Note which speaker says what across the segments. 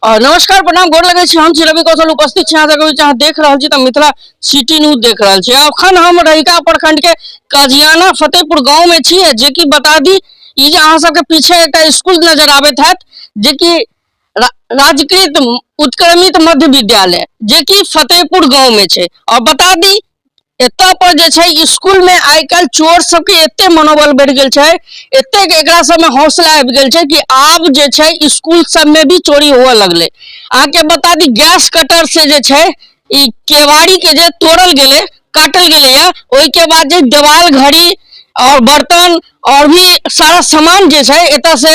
Speaker 1: नमस्कार, प्रणाम, गोर लगै छी। हम छी रवि कौशल, उपस्थित छी अहाँ सबके बीच। अहाँ देख रहल छी तऽ मिथिला सिटी न्यूज देख रहल छी। अखन हम रहिका प्रखंड के कजियाना फतेहपुर गांव में छी, जे कि बता दी ई जे अहाँ सबके पीछे एकटा स्कूल नजर आबैत हैत, जे कि राजकृत उत्क्रमित मध्य विद्यालय, जे कि फतेहपुर गांव में छै। और बता दी एतऽ पर जे छै स्कूल में आइ काल्हि चोर सबके एते मनोबल बढ़ि गेल छै, एतेक एकरा सबमे हौसला आबि गेल छै कि आब जे छै स्कूल सबमे भी चोरी हुअ लगलै। अहाँके बता दी गैस कटर से जे छै ई केवाड़ी के जे तोड़ल गेलै, काटल गेलैया, ओहिके बाद जे देवाल घड़ी और बर्तन और भी सारा सामान जे छै एतऽ से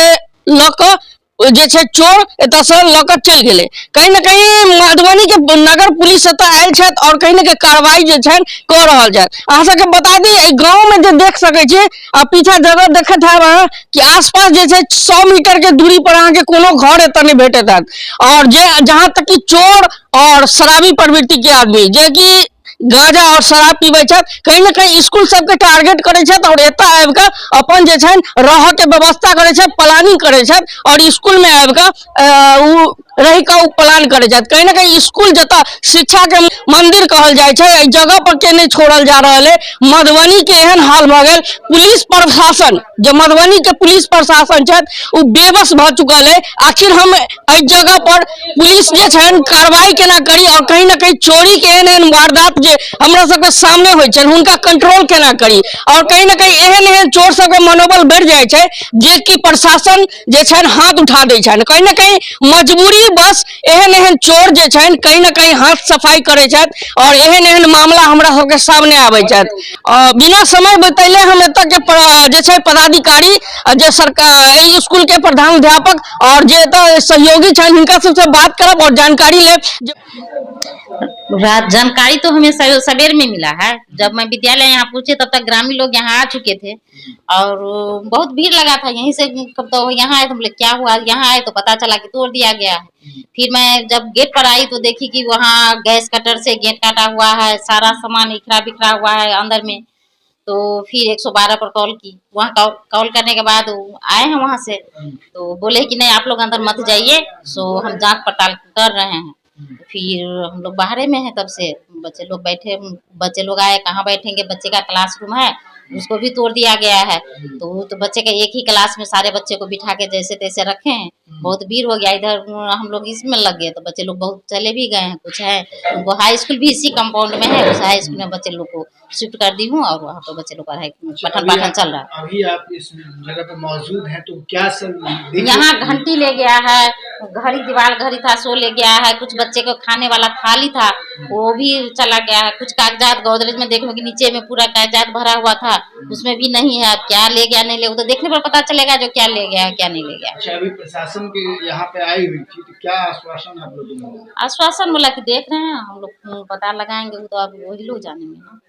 Speaker 1: लऽ कऽ जे छै चोर एतऽ से लऽ कऽ चलि गेलै। कहीं ने कहीं मधुबनी के नगर पुलिस एतऽ आयल छथि और कहीं ने कहीं कार्रवाई जे छनि कऽ रहल छथि। अहाँ सबके बता दी एहि गाँव में जे देख सकै छी आ पीछा जगह देखैत हैब अहाँ कि आसपास जे छै 100 मीटर के दूरी पर अहाँके कोनो घर एतऽ नहि भेटैत हैत। और जे जहाँ तक कि चोर और शराबी प्रवृत्ति के आदमी जे कि गांजा और शराब पीबै छथि, कहीं ने कहीं स्कूल सबके टारगेट करै छथि और एतऽ आबि कऽ अपन जे छनि रहऽ के व्यवस्था करै छथि, प्लानिंग करै छथि और स्कूल में आबि कऽ ओ रहि कऽ ओ प्लान करै छथि। कहीं ने कहीं स्कूल जतऽ शिक्षा के मंदिर कहल जाइ छै, एहि जगह पर के नहि छोड़ल जा रहल है। मधुबनी के एहन हाल भऽ गेल, पुलिस प्रशासन जे मधुबनी के पुलिस प्रशासन छथि ओ बेबस भऽ चुकल है। आखिर हम एहि जगह पर पुलिस जे छनि कार्रवाई केना करी और कहीं ना कहीं चोरी के एहन एहन वारदात जे हमरा सबके सामने होइ छनि हुनका कंट्रोल केना करी। और कहीं ना कहीं एहन एहन चोर सबके मनोबल बढ़ि जाइ छै जे कि प्रशासन जे छनि हाथ उठा दै छनि। कहीं ना कहीं मजबूरी बस एहन एहन चोर जे छनि कहीं ना कहीं हाथ सफाई करै छथि और एहन एहन मामला हमरा सबके सामने आबै छथि। बिना समय बतैले हम एतऽ के जे छै पदाधिकारी जे सरकार एहि स्कूल के प्रधानाध्यापक और जे एतऽ सहयोगी छनि हिनका सबसे बात करब और जानकारी लेब।
Speaker 2: रात जानकारी तो हमें सवेर में मिला है। जब मैं विद्यालय यहाँ पहुंचे तब तक ग्रामीण लोग यहाँ आ चुके थे और बहुत भीड़ लगा था। यहीं से कब तो यहाँ आए तो बोले क्या हुआ, यहाँ आए तो पता चला कि तोड़ दिया गया है। फिर मैं जब गेट पर आई तो देखी कि वहाँ गैस कटर से गेट काटा हुआ है, सारा सामान इखरा बिखरा हुआ है अंदर में। तो फिर 112 पर कॉल की, वहाँ कॉल करने के बाद वो आए हैं वहाँ से तो बोले कि नहीं आप लोग अंदर मत जाइए, सो हम जांच पड़ताल कर रहे हैं। फिर हम लोग बाहर में हैं तब से, बच्चे लोग बैठे, बच्चे लोग आए कहाँ बैठेंगे, बच्चे का क्लासरूम है उसको भी तोड़ दिया गया है। तो वो तो बच्चे के एक ही क्लास में सारे बच्चे को बिठा के जैसे तैसे रखे हैं। बहुत भीड़ हो गया इधर, हम लोग इसमें लग गए तो बच्चे लोग बहुत चले भी गए हैं, कुछ है उनको हाई स्कूल भी इसी कंपाउंड में है, उस हाई स्कूल में बच्चे लोग को शिफ्ट कर दी हूँ और वहाँ पर बच्चे लोग पढ़ाई पठन पाठन चल रहा है।
Speaker 3: अभी आप इस जगह पे मौजूद हैं तो क्या सब देख
Speaker 2: यहाँ घंटी ले गया है, घड़ी दीवार घड़ी था सो ले गया है, कुछ बच्चे को खाने वाला थाली था वो भी चला गया है, कुछ कागजात गोदरेज में देखने के नीचे में पूरा कागजात भरा हुआ था उसमें भी नहीं है। अब क्या ले गया नहीं ले वो तो देखने पर पता चलेगा जो क्या ले गया है क्या नहीं ले गया।
Speaker 3: अच्छा, अभी प्रशासन के यहाँ पे आई हुई थी तो क्या आश्वासन आप लोगों को मिला?
Speaker 2: आश्वासन बोला कि देख रहे हैं हम लोग पता लगाएंगे, वो तो अब वही लोग जानेंगे ना।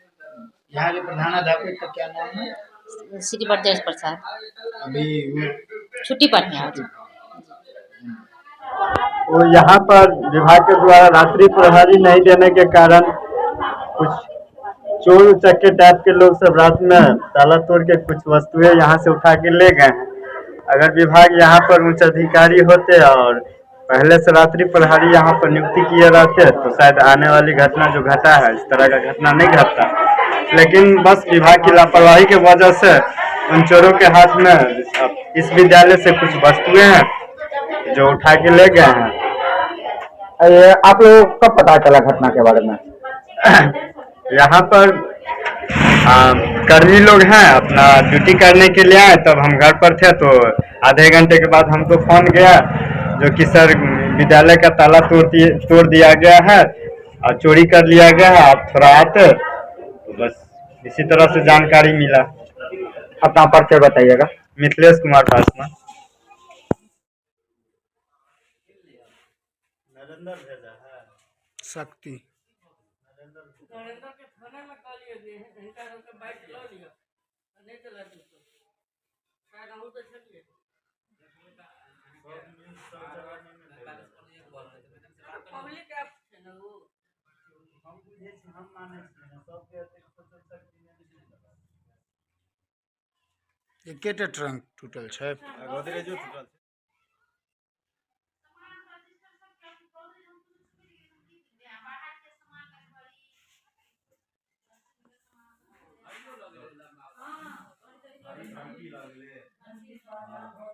Speaker 3: यहाँ के प्रधानाध्यापक का क्या नाम है?
Speaker 2: श्री ब्रजेश प्रसाद।
Speaker 3: अभी वो
Speaker 2: छुट्टी पर है आज।
Speaker 4: वो यहाँ पर विभाग के द्वारा रात्रि प्रहरी नहीं देने के कारण कुछ चोर उचक्के टाइप के लोग सब रात में ताला तोड़ के कुछ वस्तुएं यहाँ से उठा के ले गए हैं। अगर विभाग यहाँ पर उच्च अधिकारी होते और पहले से रात्रि प्रहरी यहाँ पर नियुक्ति किए रहते तो शायद आने वाली घटना जो घटा है इस तरह का घटना नहीं घटता, लेकिन बस विभाग की लापरवाही के वजह से उन चोरों के हाथ में इस विद्यालय से कुछ वस्तुएं हैं जो उठा के ले गए हैं।
Speaker 5: ये आप लोगों को कब पता चला घटना के बारे में?
Speaker 4: यहाँ पर कर्मी लोग हैं, अपना ड्यूटी करने के लिए आए, तब हम घर पर थे तो आधे घंटे के बाद हमको फोन गया जो कि सर विद्यालय का ताला तोड़ दिया गया है और चोरी कर लिया गया है, आप थोड़ा आते, तो बस इसी तरह से जानकारी मिला।
Speaker 5: अपना परिचय बताइएगा।
Speaker 4: मिथिलेश कुमार पासवान।
Speaker 3: शक्ति एकेटा ट्रंक टूटल छै।
Speaker 6: लगले। हाँ।